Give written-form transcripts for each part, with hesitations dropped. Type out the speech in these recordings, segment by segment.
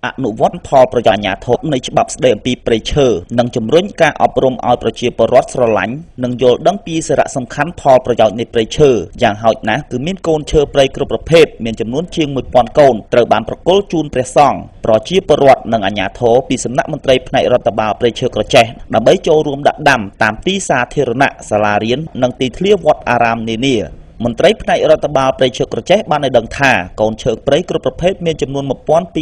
អនុវត្តផលប្រយោជន៍អាជ្ញាធរនៃច្បាប់ស្តីអំពីព្រៃឈើនិងជំរុញការអប់រំឲ្យប្រជាពលរដ្ឋស្រឡាញ់និងយល់ដឹងពីសារៈសំខាន់ផលប្រយោជន៍នៃព្រៃឈើយ៉ាងហោចណាស់គឺមានកូនឈើព្រៃគ្រប់ប្រភេទមានចំនួនជាង1000កូនត្រូវបានប្រគល់ជូនព្រះសង្ឃប្រជាពលរដ្ឋនិងអាជ្ញាធរពីសំណាក់មន្ត្រីផ្នែករដ្ឋបាលព្រៃឈើក្រចេះដើម្បីចូលរួមដាក់ដាំតាមទីសាធារណៈសាលារៀននិងទីធ្លាវត្តអារាមនានា។ មន្ត្រីផ្នែករដ្ឋបាលព្រៃឈើក្រចេះបានឲ្យដឹងថាកូនឈើព្រៃគ្រប់ប្រភេទមានចំនួន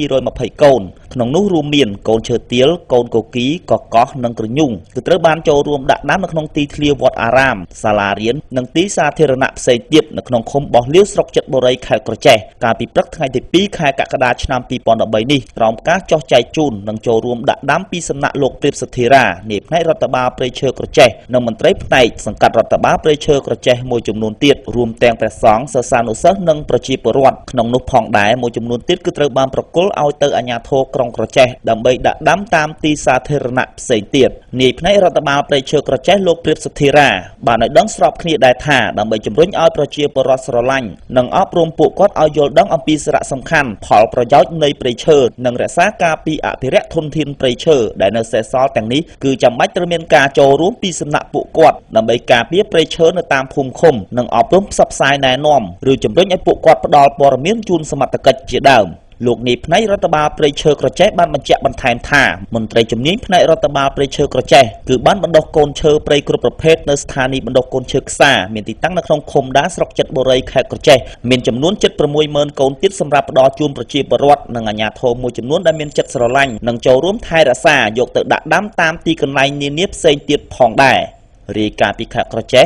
1220កូនក្នុងនោះរួមមានកូនឈើទាលកូនគគីកកោះនិងក្រញូងគឺត្រូវបានចូលរួមដាក់ដាំនៅក្នុងទីធ្លាវត្តអារាមសាលារៀននិងទីសាធារណៈផ្សេងទៀតនៅក្នុងឃុំបោះលាវស្រុកចិត្តបុរីខេត្តក្រចេះកាលពីព្រឹកថ្ងៃទី2ខែកក្កដាឆ្នាំ2013នេះក្រោមការចោះចែកជូននិងចូលរួមដាក់ដាំពីសំណាក់លោកព្រាបសុធិរានាយផ្នែករដ្ឋបាលព្រៃឈើក្រចេះនិងមន្ត្រីផ្នែកសង្កាត់រដ្ឋបាលព្រៃឈើក្រចេះមួយចំនួនទៀតរួមទាំងព្រះសង្ឃសិស្សានុសិស្សនិងប្រជាពលរដ្ឋក្នុងនោះផងដែរមួយចំនួនទៀតគឺត្រូវបានប្រគល់ឲ្យទៅអាជ្ញាធរក្រុងក្រចេះដើម្បីដាក់ដាំតាមទីសាធារណៈផ្សេងទៀត។ នាយផ្នែករដ្ឋបាលព្រៃឈើក្រចេះលោកព្រាបសុធិរាបានឲ្យដឹងស្របគ្នាដែរថាដើម្បីជំរុញឲ្យប្រជាពលរដ្ឋស្រឡាញ់និងអប់រំពួកគាត់ឲ្យយល់ដឹងអំពីសារៈសំខាន់ផលប្រយោជន៍នៃព្រៃឈើនិងរក្សាការពារអភិរក្សធនធានព្រៃឈើដែលនៅសេសសល់ទាំងនេះគឺចាំបាច់ត្រូវមានការចូលរួមពីសំណាក់ពួកគាត់ដើម្បីការពារព្រៃឈើនៅតាមភូមិឃុំនិងអប់រំផ្សព្វផ្សាយណែនាំឬជំរុញឲ្យពួកគាត់ផ្ដល់ព័ត៌មានជូនសមត្ថកិច្ចជាដើម។ លោកនាយផ្នែករដ្ឋបាលព្រៃឈើក្រចេះបានបញ្ជាក់បន្ថែមថាមន្ត្រីជំនាញផ្នែករដ្ឋបាលព្រៃឈើក្រចេះគឺបានបណ្ដុះកូនឈើព្រៃគ្រប់ប្រភេទនៅស្ថានីយ៍បណ្ដុះកូនឈើខ្សាមានទីតាំងនៅក្នុងឃុំដាស្រុកចិត្តបុរីខេត្តក្រចេះមានចំនួនជិត60000កូនទៀតសម្រាប់ផ្ដល់ជូនប្រជាពលរដ្ឋនិងអាជ្ញាធរមួយចំនួនដែលមានចិត្តស្រឡាញ់និងចូលរួមថែរក្សាយកទៅដាក់ដាំតាមទីកន្លែងនានាផ្សេងទៀតផងដែរ។ រាយការណ៍ពីខេត្តក្រចេះ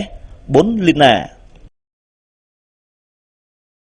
ប៊ុនលីណា។